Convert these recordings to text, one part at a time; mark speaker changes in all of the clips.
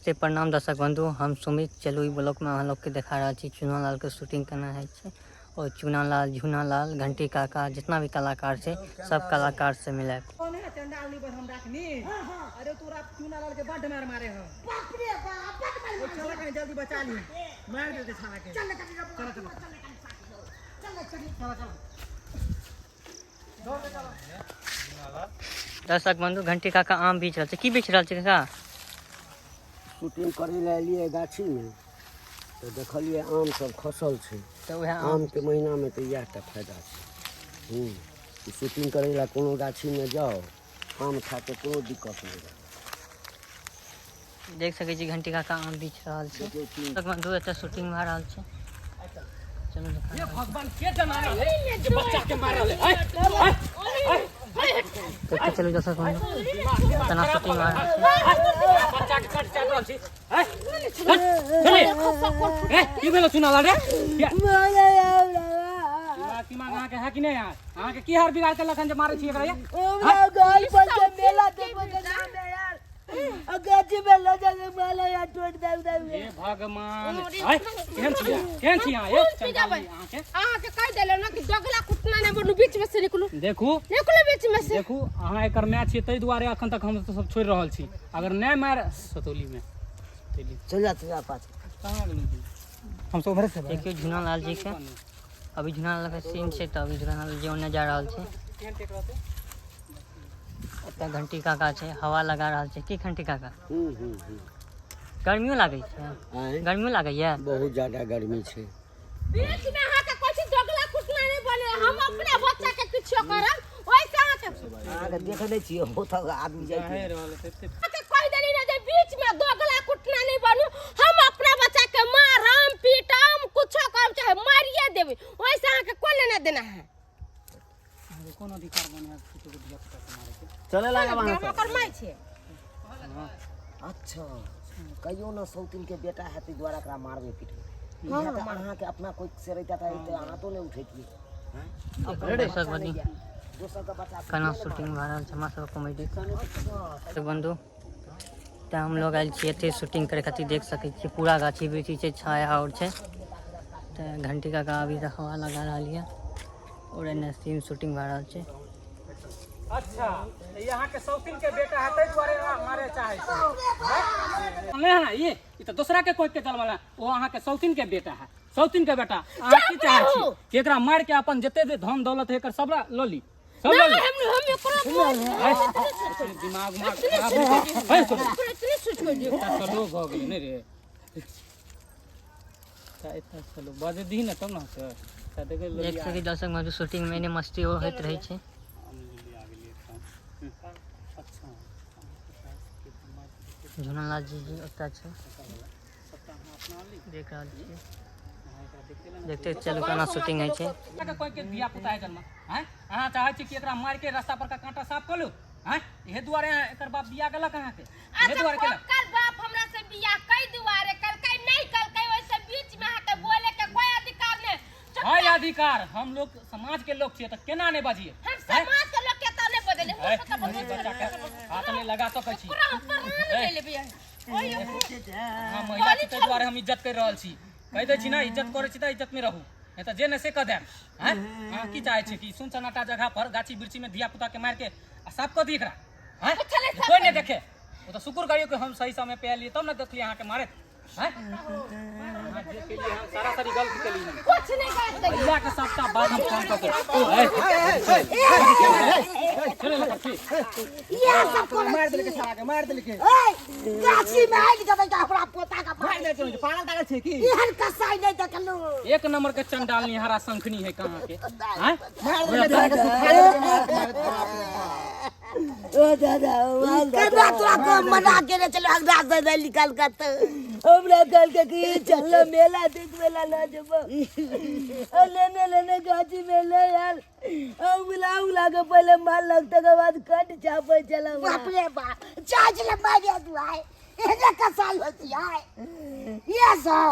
Speaker 1: से प्रणाम दर्शक बंधु, हम सुमित। चलू ई ब्लॉग में अहाँ लोग के देखा रहल छी चुनालाल के शूटिंग केना होइ छै और चुनालाल, झुनालाल, घंटी काका जितना भी कलाकार छै सब कलाकार से मिलायब।
Speaker 2: कौन है चंडाल नहीं हम रखनी। अरे तोरा चुनालाल के बड्ड मार मारे हो।
Speaker 3: बाप रे बाप, बड्ड मार
Speaker 2: ओ चला कहीं जल्दी बचा ली, मार देते छाला के।
Speaker 3: चल कनी रे,
Speaker 2: चलो, चलो।
Speaker 3: चल कनी साथ हो। चल चल।
Speaker 2: चला चला दौड़ के चला।
Speaker 1: दर्शक बंधु, घंटी काका आम बेच रहल छै। की बेच रहल छै काका?
Speaker 4: शूटिंग करै लए एलियै गाछीमे तऽ देखलियै आम सब खसल छै।
Speaker 1: तऽ उएह आम
Speaker 4: आमके महीनामे तऽ इएह टा फायदा छै। शूटिंग करै लए कोनो गाछीमे जाउ, आम खाके कोनो दिक्कत नहि रहत।
Speaker 1: देख सकै छी घंटी काका आम बेच रहल छै।
Speaker 4: देखियौ तीन
Speaker 1: दर्शक बंधु, एतऽ शूटिंग भए रहल छै। चलू देखा
Speaker 2: ये भगवान के जमाना है जे बच्चा के मारल है। आय, आय, आय,
Speaker 1: देखते चलू दर्शक बंधु, केना शूटिंग भए रहल छै।
Speaker 2: बच्चा के कट चाट रहल छी। आय, हट, चले। ए, की भेलो चुनालाल रे? दिमाग तिमाग अहाँके है कि नहि? अहाँके की हार बिगाड़ के लखन जे मारै छी एकरा ये?
Speaker 3: हमरा गाल पर से मेला देखबे के नाम है यार। आ गाछी में ल जाके माला यार टोट दे दे।
Speaker 2: हे भगवान, आय, केहन छी अहाँ? केहन छी अहाँ? ये चंडाली अहाँके
Speaker 5: अहाँके कहि देलहुँ ने कि दोगला कुटना नहि बनू, बीच में से निकलू।
Speaker 2: देखू,
Speaker 5: निकलू बीच में से।
Speaker 2: देखू, अहाँ एकर माय छियै ताहि दुआरे अखन तक हम सब छोड़ि रहल छी। अगर नहि मार सतौली में सतौली
Speaker 4: चल जा, चल जा पाछू।
Speaker 2: कहाँ गेलहुँ तू? हम सब उम्हरे से
Speaker 1: देखियौ झुनालाल जी के, अभी झुनालाल के सीन छै तऽ अभी झुनालाल जी ओन्ने जा रहल छै।
Speaker 2: केहन टेक रहतै?
Speaker 1: एतऽ घंटी काका छै, हवा लगा रहल छै। की घंटी काका,
Speaker 4: हूँ हूँ हूँ
Speaker 1: गर्मियो लागै छै?
Speaker 4: आँय?
Speaker 1: गर्मियो लागैया?
Speaker 4: बहुत ज्यादा गर्मी छै।
Speaker 5: बीच में अहाँके कहै छी दोगला कुटना नहि बने, हम अपना बच्चा के किछो करब ओहिसे अहाँके
Speaker 4: अहाँके देख लै छियै, हो तऽ आदमी जाइ
Speaker 2: जाहि रहल है एते।
Speaker 5: अहाँके कहि देली ने जे बीच में दोगला कुटना नहीं बनू, हम अपना बच्चा के मारम पीटम कुछो करब, चाहे मारिए देबै, ओहिसे अहाँके कोन लेना देना है?
Speaker 2: अहाँके कोन अधिकार बने है छोटो के धिया पुता के मारे के?
Speaker 4: चले लागब अहाँ
Speaker 5: हम ओकर माय छियै।
Speaker 4: अच्छा, कहियो ने सौतिन के बेटा है ताहि दुआरे एकरा मारबै पिटबै। इएह तऽ अहाँके अपना कोइ से रहिता तऽ हाथो नहि उठैतियै।
Speaker 1: दर्शक बंधु,
Speaker 4: दोसर के बच्चा
Speaker 1: केना शूटिंग भए रहल छै हमरा सबके कॉमेडी। दर्शक बंधु, तऽ हम लोग आयल छियै एते शूटिंग करे खातिर। देख सकै छियै पूरा गाछी वृक्षी छै, छाया और छै। तऽ घंटी काका अभी तऽ हवा लगा रहल यऽ और एन्ने सीन शूटिंग भए रहल छै।
Speaker 2: अच्छा, ई अहाँके सौतिन के बेटा है ताहि दुआरे अहाँ मारे चाहै छी? नहि है, ई तऽ दोसरा के कोइ के जन्मल है, ओ अहाँके सौतिन के बेटा है। सौतिन के बेटा, अहाँ की चाहै छी कि एकरा मारि के अपन जते जे धन दौलत है एकर सब लऽ ली, सब लऽ ली?
Speaker 5: हम हम एकरो बोल
Speaker 2: आय, दिमाग उमाग खराब नहि है, सुनू।
Speaker 5: इतने सोच कर दियौ।
Speaker 2: एतना स्लो भऽ गेलै नहि रे? एतना स्लो बजे दही ने तब ने होतै। तऽ देखै
Speaker 1: देख सकै दर्शक बंधु, शूटिंग में एने मस्ती होइत रहै छै।
Speaker 2: अच्छा,
Speaker 1: झुनालाल जी जी ओतऽ छै, देख रहल छियै। देखते चलू केना शूटिंग होइ छै।
Speaker 2: के कोई के धिया पुता है जन्म हैं, अहाँ चाहै छी कि एकरा मारि के रास्ता पर का कांटा साफ कऽ लू? हैं, इहे दुआरे एकर बाप बियाह केलक अहाँके? इहे
Speaker 5: अच्छा,
Speaker 2: दुआरे केलक?
Speaker 5: ओकर बाप हमरा से बियाह कई दुआरे कलकै नहीं कलकै, ओहिसे बीच में अहाँके बोले के कोई अधिकार नहीं।
Speaker 2: है अधिकार, हम लोग समाज के लोग छियै तऽ केना नहि बजियै?
Speaker 5: हम समाज के लोग के तऽ नहीं बदले, हम
Speaker 2: हैं?
Speaker 5: पता बदले
Speaker 2: बच्चा के हाथ नहि लगा सकै छी।
Speaker 5: पूरा हम प्राण ले लेबै। ओहि
Speaker 2: अहाँ महिला छी ताहि दुआरे हम इज्जत करि रहल छी। कहि दै छी ने, इज्जत करै छी तऽ इज्जत मे रहू, नहि तऽ जे नहि से कऽ देब। हैं, अहाँ की चाहै छी कि सुन सन्नाटा जगह पर गाछी वृक्षी में धिया पुता के मारि के आ साफ कऽ दी एकरा? हैं, कोई नहि देखे। ओ तऽ शुक्र करियौ कि हम सही समय पे एलियै तब ने देखलियै अहाँके मारैत। हैं, अहाँ जे केलियै, हम सारा सारी गलत केलियै।
Speaker 5: कुछ नहीं गलत करियै।
Speaker 2: भैया के सबटा बात हम फोन कऽ के चले लगा छी।
Speaker 3: इएह सब करै
Speaker 2: मारि देलकै साला के, मारि देलकै।
Speaker 3: ए, गाछी में आबि जेबै तऽ हमरा पोता के
Speaker 2: मारि देलकै, पागल तागल छै की?
Speaker 3: एहन कसाई नहि देखलहुँ।
Speaker 2: एक नंबर के चंडाल निहारा शंखनी है कहाँ के? हैं,
Speaker 3: ओ दादा, केना तोरा को मना केने छलौ अंगना से नहि निकल के? तऽ
Speaker 6: हमरा कहलकै कि चल मेला देखबै ला लऽ जेबो, आ लेने लेने गाछी में ले आयल। उला उला के पहिले मारलक, तकर बाद कट चापै छल हमरा।
Speaker 3: बाप रे बाप, चाच ले मारिया तू आय, एहने कसाई होती आय ये सब।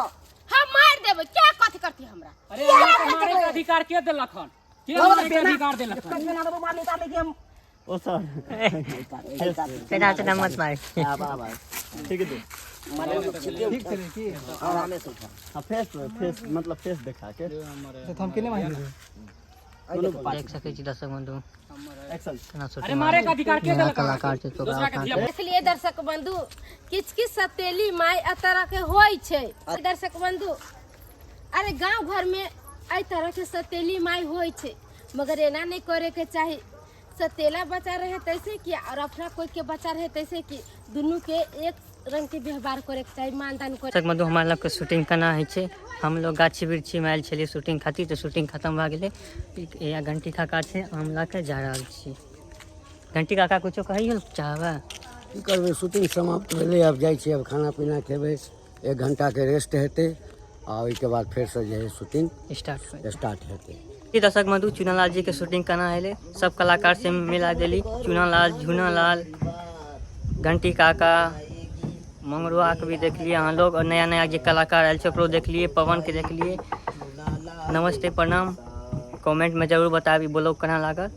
Speaker 5: हम मार देबै, क्या कथी करती हमरा?
Speaker 2: अरे, अहाँके मारे के अधिकार के देलक हन? के मारे के अधिकार देलक हन?
Speaker 1: ओ सर, चना चना मत मार।
Speaker 4: आब आब ठीक है।
Speaker 7: ठीक छै की
Speaker 4: आरामे से उठा।
Speaker 7: हाँ, फेस फेस मतलब फेस देखा के
Speaker 2: तो हम केने मारि
Speaker 1: देख सकै छी दर्शक बंधु
Speaker 7: एक्शन।
Speaker 1: केना
Speaker 2: अरे
Speaker 1: शूटिंग
Speaker 2: मारे के अधिकार के
Speaker 1: नया
Speaker 2: देलक
Speaker 1: कलाकार छै तो
Speaker 2: दूसरा के धिया
Speaker 5: देखलिए दर्शक बंधु, किछ किछ सतेली माय एहि तरह के होइ छै। दर्शक बंधु, अरे गांव घर में एहि तरह के सतेली माय होइ छै, मगर एना नहीं करे के चाही। सतेला बच्चा रहे तैसे कि और अपना कोई के बच्चा रहे तैसे कि दुनू के एक रंग के व्यवहार करे के चाही, मानदान करे।
Speaker 1: दर्शक बंधु, हमरा लोग के शूटिंग केना होइ छै। हम लोग गाछी वृक्षी में आयल छलियै शूटिंग खातिर, तऽ शूटिंग खतम भए गेलै। या घंटी काका छै, आम लऽ के जा रहल छी। घंटी काका, कुछो कहियो चाहबै?
Speaker 4: की करबै, शूटिंग समाप्त भेलै, आब जाइ छियै, आब खाना पीना खेबै, 1 घंटाके रेस्ट हेतै आ ओहिके बाद फेरसँ जे है शूटिंग
Speaker 1: स्टार्ट
Speaker 4: स्टार्ट हेतै।
Speaker 1: ई दर्शक बंधु, चुनालाल जी के शूटिंग केना हेलै, सब कलाकार से मिला देली। चुनालाल, झुनालाल, घंटी काका, मंगरुआ के भी देखलिए अहाँ लोग, और नया नया जे कलाकार आयल छै ओकरो देखलिए, पवन के देखलिए। नमस्ते, प्रणाम। कमेंट में जरूर बताबी ब्लॉग केना लागल।